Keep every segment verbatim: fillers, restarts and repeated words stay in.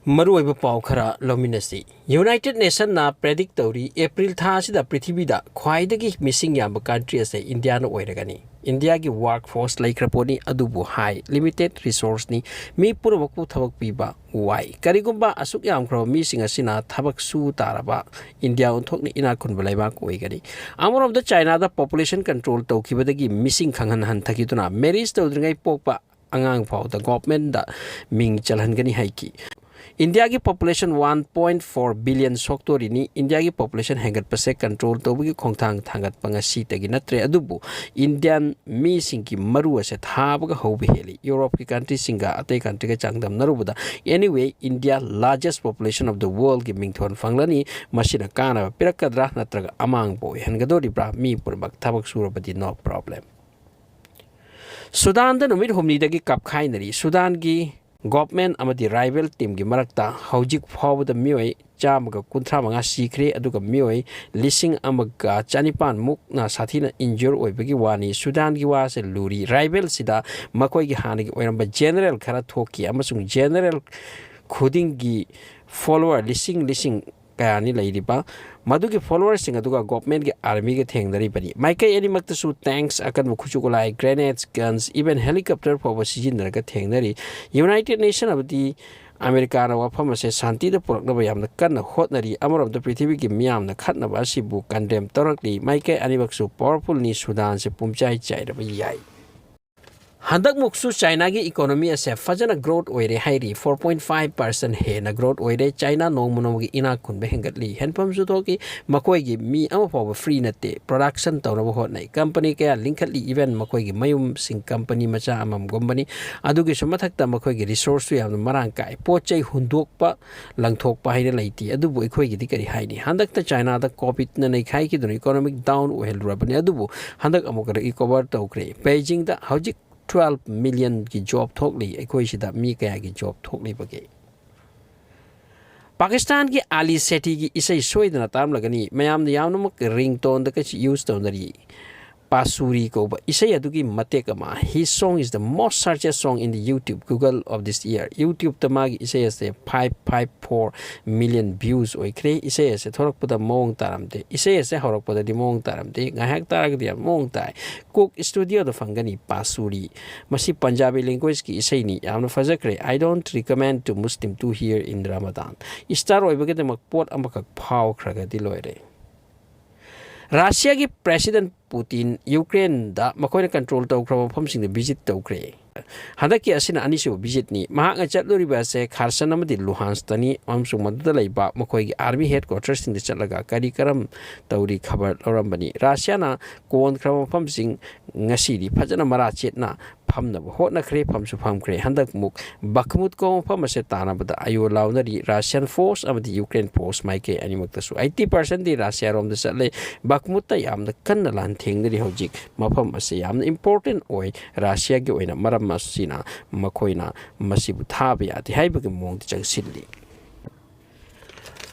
ꯃꯔꯨꯑꯣꯏꯕ ꯄꯥꯎ ꯈꯔ ꯂꯧꯃꯤꯟꯅꯁꯤ꯫ ꯌꯨꯅꯥꯏꯇꯦꯗ ꯅꯦꯁꯟꯅ ꯄ꯭ꯔꯦꯗꯤꯛ ꯇꯧꯔꯤ, ꯑꯦꯄ꯭ꯔꯤꯜ ꯊꯥ ꯑꯁꯤꯗ ꯄ꯭ꯔꯤꯊꯤꯕꯤꯗ ꯈ꯭ꯋꯥꯏꯗꯒꯤ ꯃꯤꯁꯤꯡ ꯌꯥꯝꯕ ꯀꯟꯇ꯭ꯔꯤ ꯑꯁꯦ ꯏꯟꯗꯤꯌꯥꯅ ꯑꯣꯏꯔꯒꯅꯤ꯫ ꯏꯟꯗꯤꯌꯥꯒꯤ ꯋꯥꯔꯛ ꯐꯣꯔꯁ ꯂꯩꯈ꯭ꯔ ꯄꯣꯠꯅꯤ, ꯑꯗꯨꯕꯨ ꯍꯥꯏ ꯂꯤꯃꯤꯇꯦꯗ ꯔꯤꯁꯣꯔꯁꯅꯤ, ꯃꯤ ꯄꯨꯝꯅꯃꯛꯄꯨ ꯊꯕꯛ ꯄꯤꯕ ꯋꯥꯏ꯫ ꯀꯔꯤꯒꯨꯝꯕ ꯑꯁꯨꯛ ꯌꯥꯝꯈ꯭ꯔꯕ ꯃꯤꯁꯤꯡ ꯑꯁꯤꯅ ꯊꯕꯛ ꯁꯨ ꯇꯥꯔꯕ, ꯏꯟꯗꯤꯌꯥ ꯑꯣꯟꯊꯣꯛꯅ ꯏꯅꯥꯛ ꯈꯨꯟꯕ ꯂꯩꯕꯥꯛ ꯑꯣꯏꯒꯅꯤ꯫ ꯑꯃꯔꯣꯝꯗ ꯆꯥꯏꯅꯥꯗ ꯄꯣꯄꯨꯂꯦꯁꯟ ꯀꯟꯇ꯭ꯔꯣꯜ ꯇꯧꯈꯤꯕꯗꯒꯤ ꯃꯤꯁꯤꯡ ꯈꯪꯍꯟ ꯍꯟꯊꯈꯤꯗꯨꯅ ꯃꯦꯔꯤꯖ ꯇꯧꯗ꯭ꯔꯤꯉꯩ ꯄꯣꯛꯄ ꯑꯉꯥꯡ ꯐꯥꯎꯗ ꯒꯣꯚꯔꯟꯃꯦꯟꯠꯇ ꯃꯤꯡ ꯆꯜꯍꯟꯒꯅꯤ ꯍꯥꯏꯈꯤ꯫ ꯏꯟꯗꯤꯌꯥꯒꯤ population one point four billion ꯁꯣꯛꯇꯣꯔꯤꯅꯤ꯫ ꯏꯟꯗꯤꯌꯥꯒꯤ ꯄꯣꯄꯨꯂꯦꯁꯟ ꯍꯦꯟꯒꯠꯄꯁꯦ ꯀꯟꯇ꯭ꯔꯣꯜ ꯇꯧꯕꯒꯤ ꯈꯣꯡꯊꯥꯡ ꯊꯥꯡꯒꯠꯄ ꯉꯁꯤꯗꯒꯤ ꯅꯠꯇ꯭ꯔꯦ, ꯑꯗꯨꯕꯨ ꯏꯟꯗꯤꯌꯥꯟ ꯃꯤꯁꯤꯡꯒꯤ ꯃꯔꯨ ꯑꯁꯦ ꯊꯥꯕꯒ ꯍꯧꯕ ꯍꯦꯜꯂꯤ꯫ ꯌꯨꯔꯣꯞꯀꯤ ꯀꯟꯇ꯭ꯔꯤꯁꯤꯡꯒ ꯑꯇꯩ ꯀꯟꯇ꯭ꯔꯤꯒ ꯆꯥꯡꯗꯝꯅꯔꯨꯕꯗ, anyway, India largest population of the worldꯒꯤ ꯃꯤꯡꯊꯣꯟ ꯐꯪꯂꯅꯤ꯫ ꯃꯁꯤꯅ ꯀꯥꯟꯅꯕ ꯄꯤꯔꯛꯀꯗ꯭ꯔꯥ ꯅꯠꯇ꯭ꯔꯒ ꯑꯃꯥꯡꯕ ꯑꯣꯏꯍꯟꯒꯗꯧꯔꯤꯕ꯭ꯔꯥ? ꯃꯤ ꯄꯨꯝꯅꯃꯛ ꯊꯕꯛ ꯁꯨꯔꯕꯗꯤ no problem꯫ ꯁꯨꯗꯥꯟꯗ ꯅꯨꯃꯤꯠ ꯍꯨꯝꯅꯤꯗꯒꯤ ꯀꯥꯞꯈꯥꯏꯅꯔꯤ꯫ ꯁꯨꯗꯥꯟꯒꯤ ꯒꯣꯚꯔꯟꯃꯦꯟꯠ ꯑꯃꯗꯤ ꯔꯥꯏꯕꯦꯜ ꯇꯤꯝꯒꯤ ꯃꯔꯛꯇ ꯍꯧꯖꯤꯛ ꯐꯥꯎꯕꯗ ꯃꯤꯑꯣꯏ ꯆꯥꯝꯃꯒ ꯀꯨꯟꯊ꯭ꯔꯥ ꯃꯉꯥ ꯁꯤꯈ꯭ꯔꯦ, ꯑꯗꯨꯒ ꯃꯤꯑꯣꯏ ꯂꯤꯁꯤꯡ ꯑꯃꯒ ꯆꯅꯤꯄꯥꯟ ꯃꯨꯛꯅ ꯁꯥꯊꯤꯅ ꯏꯟꯖ꯭ꯌꯨꯔ ꯑꯣꯏꯕꯒꯤ ꯋꯥꯅꯤ꯫ ꯁꯨꯗꯥꯟꯒꯤ ꯋꯥꯁꯦ ꯂꯨꯔꯤ꯫ ꯔꯥꯏꯕꯦꯜꯁꯤꯗ ꯃꯈꯣꯏꯒꯤ ꯍꯥꯟꯅꯒꯤ ꯑꯣꯏꯔꯝꯕ ꯖꯦꯅꯔꯦꯜ ꯈꯔ ꯊꯣꯛꯈꯤ, ꯑꯃꯁꯨꯡ ꯖꯦꯅꯔꯦꯜ ꯈꯨꯗꯤꯡꯒꯤ ꯐꯣꯂꯣꯋꯔ ꯂꯤꯁꯤꯡ ꯂꯤꯁꯤꯡ ꯀꯌꯥꯅꯤ ꯂꯩꯔꯤꯕ꯫ ꯃꯗꯨꯒꯤ ꯐꯣꯂꯣꯋꯔꯁꯤꯡ ꯑꯗꯨꯒ ꯒꯣꯚꯔꯟꯃꯦꯟꯠꯀꯤ ꯑꯥꯔꯃꯤꯒ ꯊꯦꯡꯅꯔꯤꯕꯅꯤ꯫ ꯃꯥꯏꯀꯩ ꯑꯅꯤꯃꯛꯇꯁꯨ ꯇꯦꯡꯛꯁ, ꯑꯀꯟꯕ ꯈꯨꯠꯁꯨ ꯈꯨꯠꯂꯥꯏ, ꯒ꯭ꯔꯦꯅꯦꯗꯁ, ꯒꯟꯁ, even helicopter ꯐꯥꯎꯕ ꯁꯤꯖꯤꯟꯅꯔꯒ ꯊꯦꯡꯅꯔꯤ꯫ ꯌꯨꯅꯥꯏꯇꯦꯗ ꯅꯦꯁꯟ ꯑꯃꯗꯤ ꯑꯃꯦꯔꯤꯀꯥꯅ ꯋꯥꯐꯝ ꯑꯁꯦ ꯁꯥꯟꯇꯤꯗ ꯄꯨꯔꯛꯅꯕ ꯌꯥꯝꯅ ꯀꯟꯅ ꯍꯣꯠꯅꯔꯤ꯫ ꯑꯃꯔꯣꯝꯗ ꯄ꯭ꯔꯤꯊꯤꯕꯤꯒꯤ ꯃꯤꯌꯥꯝꯅ ꯈꯠꯅꯕ ꯑꯁꯤꯕꯨ ꯀꯟꯗꯦꯝ ꯇꯧꯔꯛꯂꯤ꯫ ꯃꯥꯏꯀꯩ ꯑꯅꯤꯃꯛꯁꯨ ꯄꯥꯋꯔꯐꯨꯜꯅꯤ꯫ ꯁꯨꯗꯥꯟꯁꯦ ꯄꯨꯝꯆꯥꯏ ꯆꯥꯏꯔꯕ ꯌꯥꯏ꯫ ꯍꯟꯗꯛꯃꯨꯛꯁꯨ ꯆꯥꯏꯅꯥꯒꯤ ꯏꯀꯣꯅꯣꯃꯤ ꯑꯁꯦ ꯐꯖꯅ ꯒ꯭ꯔꯣꯠ ꯑꯣꯏꯔꯦ ꯍꯥꯏꯔꯤ꯫ ꯐꯣꯔ ꯄꯣꯏꯟꯠ ꯐꯥꯏꯚ ꯄꯥꯔꯁꯦꯟꯠ ꯍꯦꯟꯅ ꯒ꯭ꯔꯣꯠ ꯑꯣꯏꯔꯦ꯫ ꯆꯥꯏꯅꯥ ꯅꯣꯡꯃ ꯅꯣꯡꯃꯒꯤ ꯏꯅꯥꯛ ꯈꯨꯟꯕ ꯍꯦꯟꯒꯠꯂꯤ꯫ ꯍꯦꯟꯐꯝꯁꯨ ꯊꯣꯛꯏ꯫ ꯃꯈꯣꯏꯒꯤ ꯃꯤ ꯑꯃ ꯐꯥꯎꯕ ꯐ꯭ꯔꯤ ꯅꯠꯇꯦ꯫ ꯄ꯭ꯔꯣꯗꯛꯁꯟ ꯇꯧꯅꯕ ꯍꯣꯠꯅꯩ꯫ ꯀꯝꯄꯅꯤ ꯀꯌꯥ ꯂꯤꯡꯈꯠꯂꯤ꯫ ꯏꯚꯟ ꯃꯈꯣꯏꯒꯤ ꯃꯌꯨꯝꯁꯤꯡ ꯀꯝꯄꯅꯤ ꯃꯆꯥ ꯑꯃꯃꯝꯒꯨꯝꯕꯅꯤ꯫ ꯑꯗꯨꯒꯤꯁꯨ ꯃꯊꯛꯇ ꯃꯈꯣꯏꯒꯤ ꯔꯤꯁꯣꯔꯁꯁꯨ ꯌꯥꯝꯅ ꯃꯔꯥꯡ ꯀꯥꯏ꯫ ꯄꯣꯠ ꯆꯩ ꯍꯨꯟꯗꯣꯛꯄ ꯂꯪꯊꯣꯛꯄ ꯍꯥꯏꯅ ꯂꯩꯇꯦ꯫ ꯑꯗꯨꯕꯨ ꯑꯩꯈꯣꯏꯒꯤꯗꯤ ꯀꯔꯤ ꯍꯥꯏꯅꯤ? ꯍꯟꯗꯛꯇ ꯆꯥꯏꯅꯥꯗ ꯀꯣꯚꯤꯗꯅ ꯅꯩꯈꯥꯏꯈꯤꯗꯨꯅ ꯏꯀꯣꯅꯣꯃꯤꯛ ꯗꯥꯎꯟ ꯑꯣꯏꯍꯜꯂꯨꯔꯕꯅꯤ꯫ ꯑꯗꯨꯕꯨ ꯍꯟꯗꯛ ꯑꯃꯨꯛꯀ ꯔꯤꯀꯣꯚꯔ ꯇꯧꯈ꯭ꯔꯦ꯫ ꯕꯩꯖꯤꯡꯗ ꯍꯧꯖꯤꯛ ꯇ꯭ꯋꯦꯜꯐ ꯃꯤꯂꯤꯌꯟꯒꯤ ꯖꯣꯕ ꯊꯣꯛꯂꯤ꯫ ꯑꯩꯈꯣꯏꯁꯤꯗ ꯃꯤ ꯀꯌꯥꯒꯤ ꯖꯣꯕ ꯊꯣꯛꯂꯤꯕꯒꯦ? ꯄꯥꯀꯤꯁꯇꯥꯟꯒꯤ ꯑꯥꯂꯤ ꯁꯦꯇꯤꯒꯤ ꯏꯁꯩ ꯁꯣꯏꯗꯅ ꯇꯥꯔꯝꯂꯒꯅꯤ꯫ ꯃꯌꯥꯝꯅ ꯌꯥꯝꯅꯃꯛ ꯔꯤꯡꯇꯣꯟꯗꯒꯁꯨ ꯌꯨꯁ ꯇꯧꯅꯔꯤ꯫ ꯄꯥꯁꯨꯔꯤ ꯀꯧꯕ ꯏꯁꯩ ꯑꯗꯨꯒꯤ ꯃꯇꯦꯛ ꯑꯃ, "His song is the most searched song in the YouTube Google of this year." YouTube-ꯇ ꯃꯥꯒꯤ ꯏꯁꯩ ꯑꯁꯦ five five four million views ꯑꯣꯏꯈ꯭ꯔꯦ꯫ ꯏꯁꯩ ꯑꯁꯦ ꯊꯣꯛꯂꯛꯄꯗ ꯃꯑꯣꯡ ꯇꯥꯔꯝꯗꯦ, ꯏꯁꯩ ꯑꯁꯦ ꯍꯧꯔꯛꯄꯗꯗꯤ ꯃꯑꯣꯡ ꯇꯥꯔꯝꯗꯦ, ꯉꯥꯏꯍꯥꯛ ꯇꯥꯔꯒꯗꯤ ꯌꯥꯝ ꯃꯑꯣꯡ ꯇꯥꯏ꯫ Coke Studio-ꯗ ꯐꯪꯒꯅꯤ ꯄꯥꯁꯨꯔꯤ꯫ ꯃꯁꯤ ꯄꯟꯖꯥꯕꯤ language-ꯀꯤ ꯏꯁꯩꯅꯤ, ꯌꯥꯝꯅ ꯐꯖꯈ꯭ꯔꯦ꯫ "I don't recommend to Muslim to hear in Ramadan." Star ꯑꯣꯏꯕꯒꯤꯗꯃꯛ ꯄꯣꯠ ꯑꯃꯈꯛ ꯐꯥꯎꯈ꯭ꯔꯒꯗꯤ ꯂꯣꯏꯔꯦ꯫ ꯔꯁꯤꯌꯥꯒꯤ President Putin ꯌꯨꯀ꯭ꯔꯦꯟꯗ ꯃꯈꯣꯏꯅ control ꯇꯧꯈ꯭ꯔꯕ ꯃꯐꯝꯁꯤꯡꯗ visit ꯇꯧꯈ꯭ꯔꯦ꯫ ꯍꯟꯗꯛꯀꯤ ꯑꯁꯤꯅ ꯑꯅꯤꯁꯨꯕ visit-ꯅꯤ꯫ ꯃꯍꯥꯛꯅ ꯆꯠꯂꯨꯔꯤꯕ ꯑꯁꯦ Kherson ꯑꯃꯗꯤ Luhansk-ꯇꯅꯤ, ꯑꯃꯁꯨꯡ ꯃꯗꯨꯗ ꯂꯩꯕ ꯃꯈꯣꯏꯒꯤ army headquarters-ꯁꯤꯡꯗ ꯆꯠꯂꯒ ꯀꯔꯤ ꯀꯔꯝ ꯇꯧꯔꯤ ꯈꯕꯔ ꯂꯧꯔꯝꯕꯅꯤ꯫ ꯔꯁꯤꯌꯥꯅ ꯀꯣꯟꯈ꯭ꯔꯕ ꯃꯐꯝꯁꯤꯡ ꯉꯁꯤꯗꯤ ꯐꯖꯅ ꯃꯔꯥ ꯆꯦꯠꯅ ꯐꯝꯅꯕ ꯍꯣꯠꯅꯈ꯭ꯔꯦ, ꯐꯝꯁꯨ ꯐꯝꯈ꯭ꯔꯦ꯫ ꯍꯟꯗꯛ ꯑꯃꯨꯛ ꯕꯈꯃꯨꯠ ꯀꯧꯕ ꯃꯐꯝ ꯑꯁꯦ ꯇꯥꯟꯅꯕꯗ ꯑꯌꯣ ꯂꯥꯎꯅꯔꯤ꯫ Russian force ꯑꯃꯗꯤ Ukraine force ꯃꯥꯏꯀꯩ ꯑꯅꯤꯃꯛꯇꯁꯨ eighty percent-ꯗꯤ ꯔꯁꯤꯌꯥꯔꯣꯝꯗ ꯆꯠꯂꯦ꯫ ꯕꯈꯃꯨꯠꯇ ꯌꯥꯝꯅ ꯀꯟꯅ ꯂꯥꯟ ꯊꯦꯡꯅꯔꯤ ꯍꯧꯖꯤꯛ꯫ ꯃꯐꯝ ꯑꯁꯤ ꯌꯥꯝꯅ important ꯑꯣꯏ ꯔꯁꯤꯌꯥꯒꯤ ꯑꯣꯏꯅ, ꯃꯔꯝ ꯑꯁꯤꯅ ꯃꯈꯣꯏꯅ ꯃꯁꯤꯕꯨ ꯊꯥꯕ ꯌꯥꯗꯦ ꯍꯥꯏꯕꯒꯤ ꯃꯑꯣꯡꯗ ꯆꯪꯁꯤꯜꯂꯤ꯫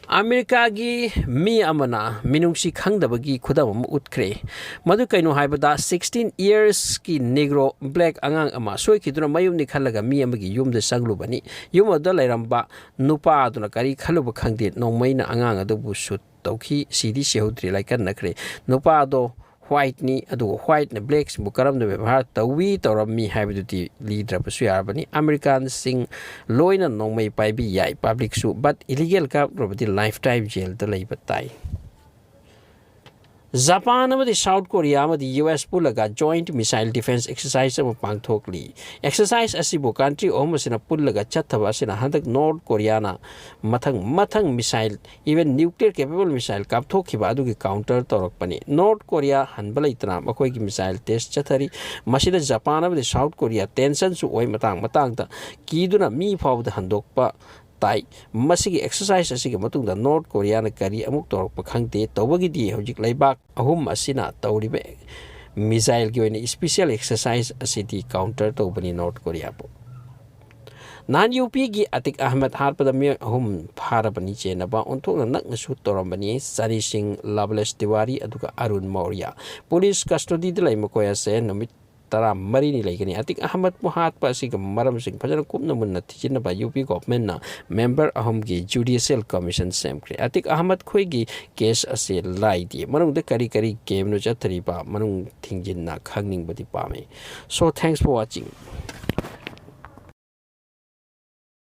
ꯑꯃꯦꯔꯤꯀꯥꯒꯤ ꯃꯤ ꯑꯃꯅ ꯃꯤꯅꯨꯡꯁꯤ ꯈꯪꯗꯕꯒꯤ ꯈꯨꯗꯝ ꯑꯃ ꯎꯠꯈ꯭ꯔꯦ꯫ ꯃꯗꯨ ꯀꯩꯅꯣ ꯍꯥꯏꯕꯗ, sixteen years-ꯀꯤ Negro, black ꯑꯉꯥꯡ ꯑꯃ ꯁꯣꯏꯈꯤꯗꯨꯅ ꯃꯌꯨꯝꯅꯤ ꯈꯜꯂꯒ ꯃꯤ ꯑꯃꯒꯤ ꯌꯨꯝꯗ ꯆꯪꯂꯨꯕꯅꯤ꯫ ꯌꯨꯝ ꯑꯗꯨꯗ ꯂꯩꯔꯝꯕ ꯅꯨꯄꯥ ꯑꯗꯨꯅ ꯀꯔꯤ ꯈꯜꯂꯨꯕ ꯈꯪꯗꯦ, ꯅꯣꯡꯃꯩꯅ ꯑꯉꯥꯡ ꯑꯗꯨꯕꯨ shoot ꯇꯧꯈꯤ꯫ ꯁꯤꯗꯤ ꯁꯤꯍꯧꯗ꯭ꯔꯤ, ꯂꯥꯏꯀꯟꯅꯈ꯭ꯔꯦ꯫ ꯅꯨꯄꯥ ꯑꯗꯣ white-ꯅꯤ, ꯑꯗꯨꯒ white-ꯅ black-ꯁꯤꯡꯕꯨ ꯀꯔꯝꯅ ꯕꯦꯕꯥꯔ ꯇꯧꯏ, ꯇꯧꯔꯝꯃꯤ ꯍꯥꯏꯕꯗꯨꯗꯤ ꯂꯤꯗ꯭ꯔꯕꯁꯨ ꯌꯥꯔꯕꯅꯤ꯫ American-ꯁꯤꯡ ꯂꯣꯏꯅ ꯅꯣꯡꯃꯩ ꯄꯥꯏꯕꯤ ꯌꯥꯏ, public-ꯁꯨ, but illegal ꯀꯥꯞꯂꯨꯔꯕꯗꯤ lifetime jail-ꯗ ꯂꯩꯕ ꯇꯥꯏ꯫ ꯖꯄꯥꯟ ꯑꯃꯗꯤ South Korea ꯑꯃꯗꯤ U S ꯄꯨꯜꯂꯒ joint missile defense exercise ꯑꯃ ꯄꯥꯡꯊꯣꯛꯂꯤ꯫ Exercise ꯑꯁꯤꯕꯨ country ꯑꯍꯨꯝ ꯑꯁꯤꯅ ꯄꯨꯜꯂꯒ ꯆꯠꯊꯕ ꯑꯁꯤꯅ ꯍꯟꯗꯛ North Korea-ꯅ ꯃꯊꯪ ꯃꯊꯪ missile, even nuclear capable missile ꯀꯥꯞꯊꯣꯛꯈꯤꯕ ꯑꯗꯨꯒꯤ counter ꯇꯧꯔꯛꯄꯅꯤ꯫ North Korea ꯍꯟꯕ ꯂꯩꯇꯅ ꯃꯈꯣꯏꯒꯤ missile test ꯆꯠꯊꯔꯤ꯫ ꯃꯁꯤꯗ ꯖꯄꯥꯟ ꯑꯃꯗꯤ South Korea tension-ꯁꯨ ꯑꯣꯏ, ꯃꯇꯥꯡ ꯃꯇꯥꯡꯗ ꯀꯤꯗꯨꯅ ꯃꯤ ꯐꯥꯎꯕꯗ ꯍꯟꯗꯣꯛꯄ ꯇꯥꯏ꯫ ꯃꯁꯤꯒꯤ exercise ꯑꯁꯤꯒꯤ ꯃꯇꯨꯡꯗ North Korea-ꯅ ꯀꯔꯤ ꯑꯃꯨꯛ ꯇꯧꯔꯛꯄ ꯈꯪꯗꯦ꯫ ꯇꯧꯕꯒꯤꯗꯤ ꯍꯧꯖꯤꯛ ꯂꯩꯕꯥꯛ ꯑꯍꯨꯝ ꯑꯁꯤꯅ ꯇꯧꯔꯤꯕ missile-ꯒꯤ ꯑꯣꯏꯅ special exercise ꯑꯁꯤꯗꯤ counter ꯇꯧꯕꯅꯤ North Korea-ꯕꯨ꯫ ꯅꯍꯥꯟ ꯌꯨ ꯄꯤꯒꯤ ꯑꯇꯤꯛ ꯑꯍꯃꯗ ꯍꯥꯠꯄꯗ ꯃꯤꯑꯣꯏ ꯑꯍꯨꯝ ꯐꯥꯔꯕꯅꯤ꯫ ꯆꯦꯟꯅꯕ ꯑꯣꯟꯊꯣꯛꯅ ꯅꯛꯅꯁꯨ ꯇꯧꯔꯝꯕꯅꯤ꯫ ꯁꯅꯤ ꯁꯤꯡ, ꯂꯚꯂꯦꯁ ꯇꯤꯋꯥꯔꯤ ꯑꯗꯨꯒ ꯑꯔꯨꯟ ꯃꯧꯔꯤꯌꯥ꯫ ꯄꯨꯂꯤꯁ ꯀꯁꯇꯣꯗꯤꯗ ꯂꯩ꯫ ꯃꯈꯣꯏ ꯑꯁꯦ ꯅꯨꯃꯤꯠ ꯇꯔꯥꯃꯔꯤꯅꯤ ꯂꯩꯒꯅꯤ꯫ ꯑꯇꯤꯛ ꯑꯍꯃꯗꯄꯨ ꯍꯥꯠꯄ ꯑꯁꯤꯒꯤ ꯃꯔꯝꯁꯤꯡ ꯐꯖꯅ ꯀꯨꯞꯅ ꯃꯨꯟꯅ ꯊꯤꯖꯤꯟꯅꯕ ꯌꯨ ꯄꯤ ꯒꯣꯚꯔꯟꯃꯦꯟꯠꯅ ꯃꯦꯝꯕꯔ ꯑꯍꯨꯝꯒꯤ ꯖꯨꯗꯤꯁꯤꯌꯦꯜ ꯀꯃꯤꯁꯟ ꯁꯦꯝꯈ꯭ꯔꯦ꯫ ꯑꯇꯤꯛ ꯑꯍꯃꯗ ꯈꯣꯏꯒꯤ ꯀꯦꯁ ꯑꯁꯤ ꯂꯥꯏꯗꯦ꯫ ꯃꯅꯨꯡꯗ ꯀꯔꯤ ꯀꯔꯤ ꯒꯦꯝꯅꯣ ꯆꯠꯊꯔꯤꯕ, ꯃꯅꯨꯡ ꯊꯤꯡꯖꯤꯟꯅ ꯈꯪꯅꯤꯡꯕꯗꯤ ꯄꯥꯝꯃꯤ꯫ So, thanks for watching.